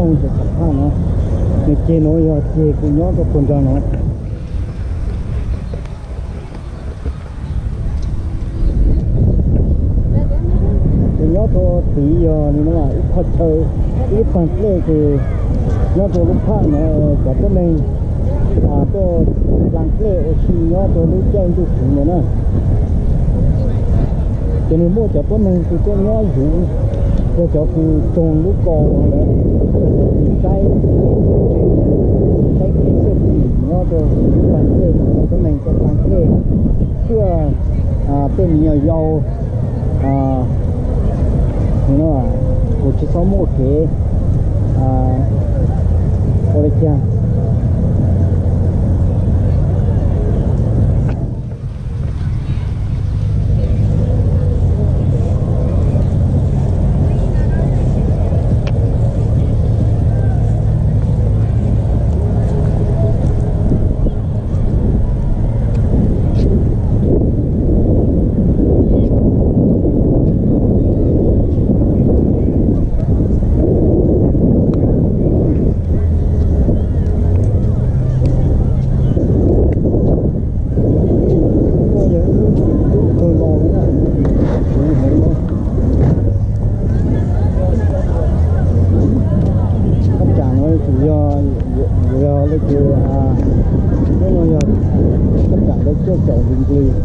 Ntawm Xam Phaj no, nws ceg no yog ceg kuv nyob rau puag nrag no. Ces nyob rau tid yog li no, ib qho chaw, ib lub pag dlej ces nyob rau lub phaj no, cov tuab neeg tuaj plas dlej ua si nyob rau lub caij ntuj fwv no na. Ces nws muaj cov tuab neeg kws tuaj nyob yug, yog cov kws raug lub ko no lawm, saib, saib kev xwb, nyob rau lub pag dlej, cov tuab neeg tuaj plas dlej, thiab tej me nyuam yaus no, kuj tsis txhob muaj kev ua li cas. Thaj tsam no kuj yog, yog leej twg, no yog thaj tsam lawv coj caum ntws ntws.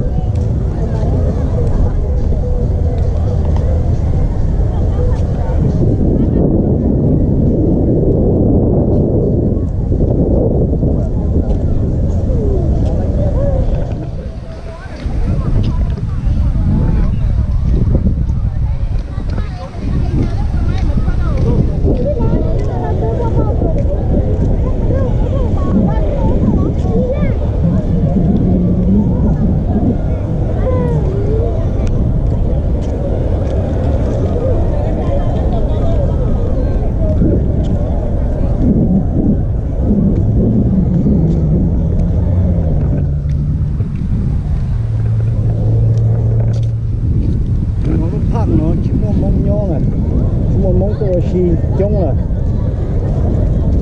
Lub phaj no tsis muaj Hmoob nyob lawm, tsis muaj Hmoob tuaj ua si coob lawm.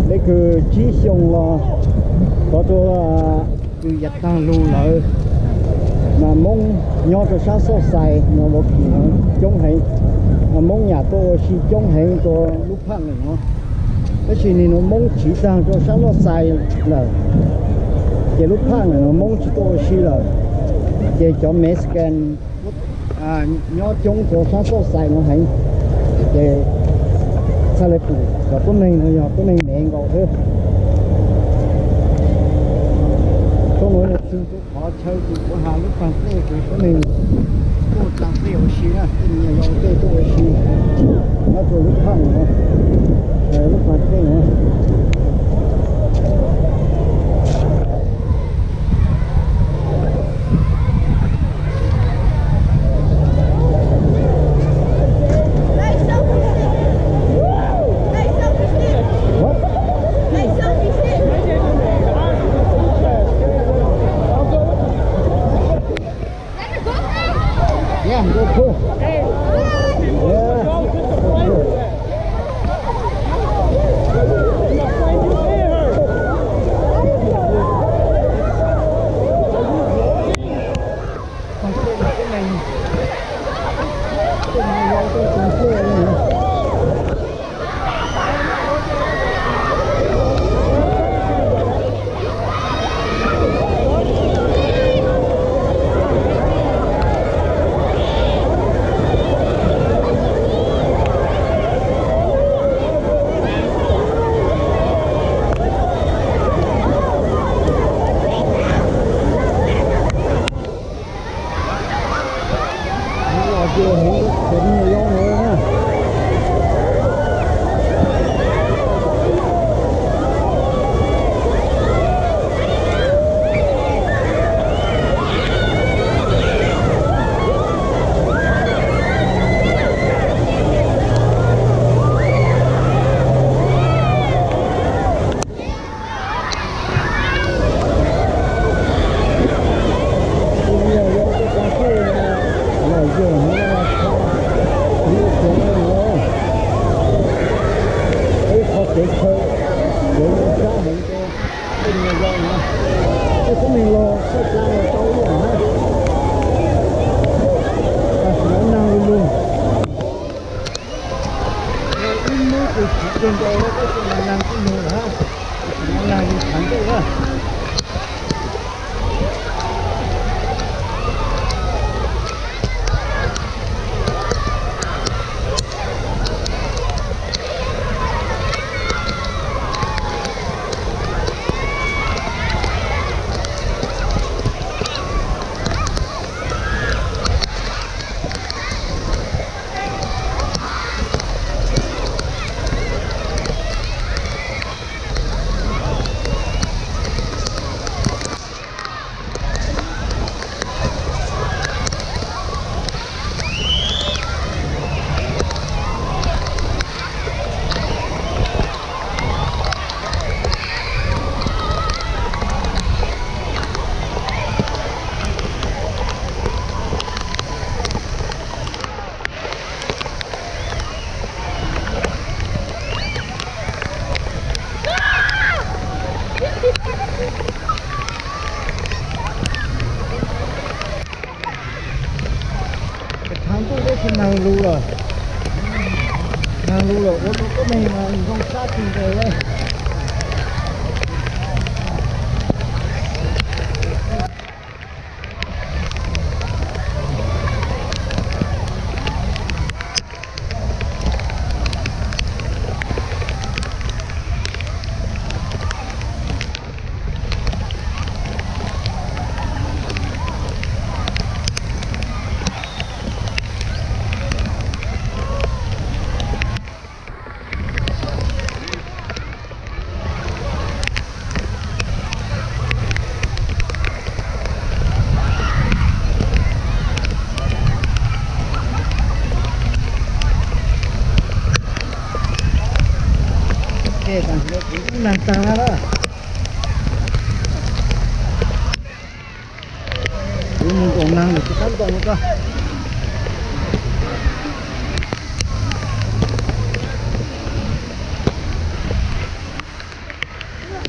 Deb kws tsib xyoo los tov rua kws yav taag lug lawm mas Hmoob nyob rua sab Xauj Xais no ua kws coob heev, Hmoob nyam tuaj ua si coob heev rua lub phaj no. Tab sis nim no Hmoob tsiv taag rua sab Lauj Xais lawm, ces lub phaj no Hmoob tsis tuaj ua si lawm, ces cov Mexican nyob coob rua sab Xauj Xais no heev, ces txhaj le pum cov tuab neeg no yog tuab neeg Mev nkaus xwb. Tub nuav yog txug qhov chaw kws kuv has lub pag dlej kws tuab neeg tuaj plas dlej ua si na, tej me nyuam yaus tej tuaj ua si nyob rua lub phaj no, lub pag dlej no. Nag lug lawm, nag lug lawm ua rau tuab neeg mas zoo sab tsis ntev li. Kuv mus nkaum nag lawm tsis qab nkaum li koj.